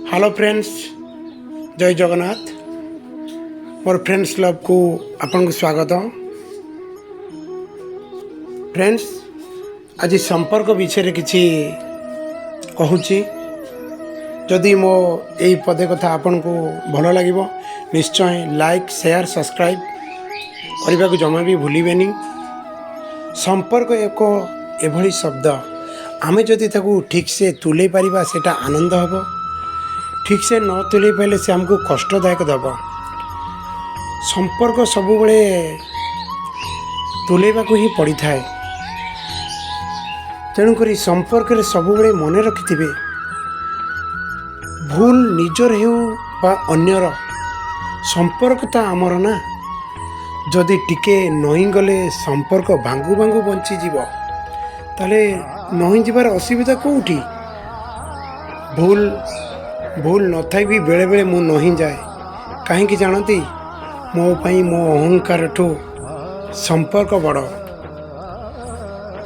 Hello friends, ଜୟ ଜଗନ୍ନାଥ। ମୋର friends କ୍ଲବ୍କୁ ଆପଣଙ୍କୁ ସ୍ୱାଗତ। ଫ୍ରେଣ୍ଡସ୍, ଆଜି ସମ୍ପର୍କ ବିଷୟରେ କିଛି କହୁଛି। ଯଦି ମୋ ଏଇ ପଦେ କଥା ଆପଣଙ୍କୁ ଭଲ ଲାଗିବ, ନିଶ୍ଚୟ ଲାଇକ୍, ସେୟାର, ସବସ୍କ୍ରାଇବ୍ କରିବାକୁ ଜମା ବି ଭୁଲିବେନି। ସମ୍ପର୍କ ଏକ ଏଭଳି ଶବ୍ଦ, ଆମେ ଯଦି ତାକୁ ଠିକ୍ସେ ତୁଲେଇ ପାରିବା, ସେଇଟା ଆନନ୍ଦ ହେବ। ଠିକ୍ସେ ନ ତୁଲେଇ ପାରିଲେ ସେ ଆମକୁ କଷ୍ଟଦାୟକ ଦେବ। ସମ୍ପର୍କ ସବୁବେଳେ ତୁଲେଇବାକୁ ହିଁ ପଡ଼ିଥାଏ। ତେଣୁକରି ସମ୍ପର୍କରେ ସବୁବେଳେ ମନେ ରଖିଥିବେ, ଭୁଲ ନିଜର ହେଉ ବା ଅନ୍ୟର, ସମ୍ପର୍କ ତ ଆମର ନା। ଯଦି ଟିକେ ନଇଁଗଲେ ସମ୍ପର୍କ ଭାଙ୍ଗୁ ଭାଙ୍ଗୁ ବଞ୍ଚିଯିବ, ତାହେଲେ ନଇଁ ଯିବାର ଅସୁବିଧା କେଉଁଠି? ଭୁଲ ଭୁଲ ନଥାଇ ବି ବେଳେବେଳେ ମୁଁ ନଇଁ ଯାଏ। କାହିଁକି ଜାଣନ୍ତି? ମୋ ପାଇଁ ମୋ ଅହଙ୍କାରଠୁ ସମ୍ପର୍କ ବଡ଼।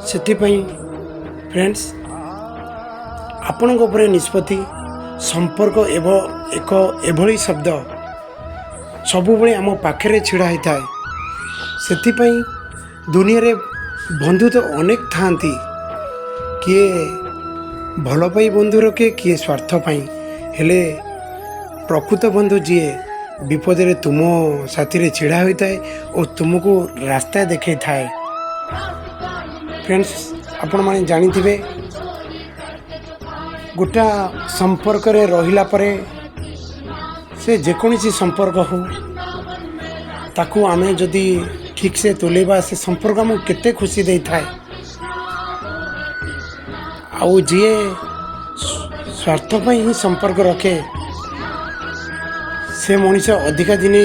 ସେଥିପାଇଁ ଫ୍ରେଣ୍ଡସ୍, ଆପଣଙ୍କ ଉପରେ ନିଷ୍ପତ୍ତି। ସମ୍ପର୍କ ଏକ ଏଭଳି ଶବ୍ଦ, ସବୁବେଳେ ଆମ ପାଖରେ ଛିଡ଼ା ହେଇଥାଏ। ସେଥିପାଇଁ ଦୁନିଆରେ ବନ୍ଧୁ ତ ଅନେକ ଥାଆନ୍ତି। କିଏ ଭଲ ପାଇ ବନ୍ଧୁ ରଖେ, କିଏ ସ୍ୱାର୍ଥ ପାଇଁ। ହେଲେ ପ୍ରକୃତ ବନ୍ଧୁ ଯିଏ ବିପଦରେ ତୁମ ସାଥିରେ ଛିଡ଼ା ହୋଇଥାଏ ଓ ତୁମକୁ ରାସ୍ତା ଦେଖାଇଥାଏ। ଫ୍ରେଣ୍ଡସ୍, ଆପଣମାନେ ଜାଣିଥିବେ, ଗୋଟା ସମ୍ପର୍କରେ ରହିଲା ପରେ, ସେ ଯେକୌଣସି ସମ୍ପର୍କ ହେଉ, ତାକୁ ଆମେ ଯଦି ଠିକ୍ସେ ତୁଲେଇବା, ସେ ସମ୍ପର୍କ ଆମକୁ କେତେ ଖୁସି ଦେଇଥାଏ। ଆଉ ଯିଏ ସ୍ୱାର୍ଥ ପାଇଁ ହିଁ ସମ୍ପର୍କ ରଖେ, ସେ ମଣିଷ ଅଧିକା ଦିନ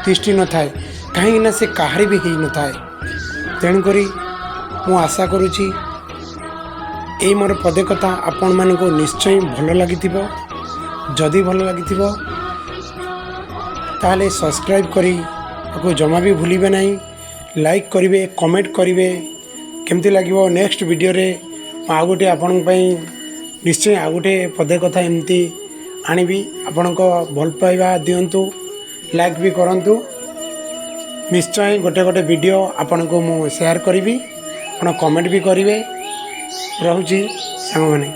ତିଷ୍ଠି ନଥାଏ, କାହିଁକିନା ସେ କାହାରି ବି ହେଇନଥାଏ। ତେଣୁକରି ମୁଁ ଆଶା କରୁଛି, ଏଇ ମୋର ପଦେ କଥା ଆପଣମାନଙ୍କୁ ନିଶ୍ଚୟ ଭଲ ଲାଗିଥିବ। ଯଦି ଭଲ ଲାଗିଥିବ, ତାହେଲେ ସବସ୍କ୍ରାଇବ୍ କରିବାକୁ ଜମା ବି ଭୁଲିବେ ନାହିଁ। ଲାଇକ୍ କରିବେ, କମେଣ୍ଟ କରିବେ କେମିତି ଲାଗିବ। ନେକ୍ସଟ ଭିଡ଼ିଓରେ ମୁଁ ଆଉ ଗୋଟିଏ ଆପଣଙ୍କ ପାଇଁ ନିଶ୍ଚୟ ଆଉ ଗୋଟେ ପଦେ କଥା ଏମିତି ଆଣିବି। ଆପଣଙ୍କ ଭଲ ପାଇବା ଦିଅନ୍ତୁ, ଲାଇକ୍ ବି କରନ୍ତୁ। ନିଶ୍ଚୟ ଗୋଟେ ଗୋଟେ ଭିଡ଼ିଓ ଆପଣଙ୍କୁ ମୁଁ ସେୟାର କରିବି, ଆପଣ କମେଣ୍ଟ ବି କରିବେ। ରହୁଛି ସାଙ୍ଗମାନେ।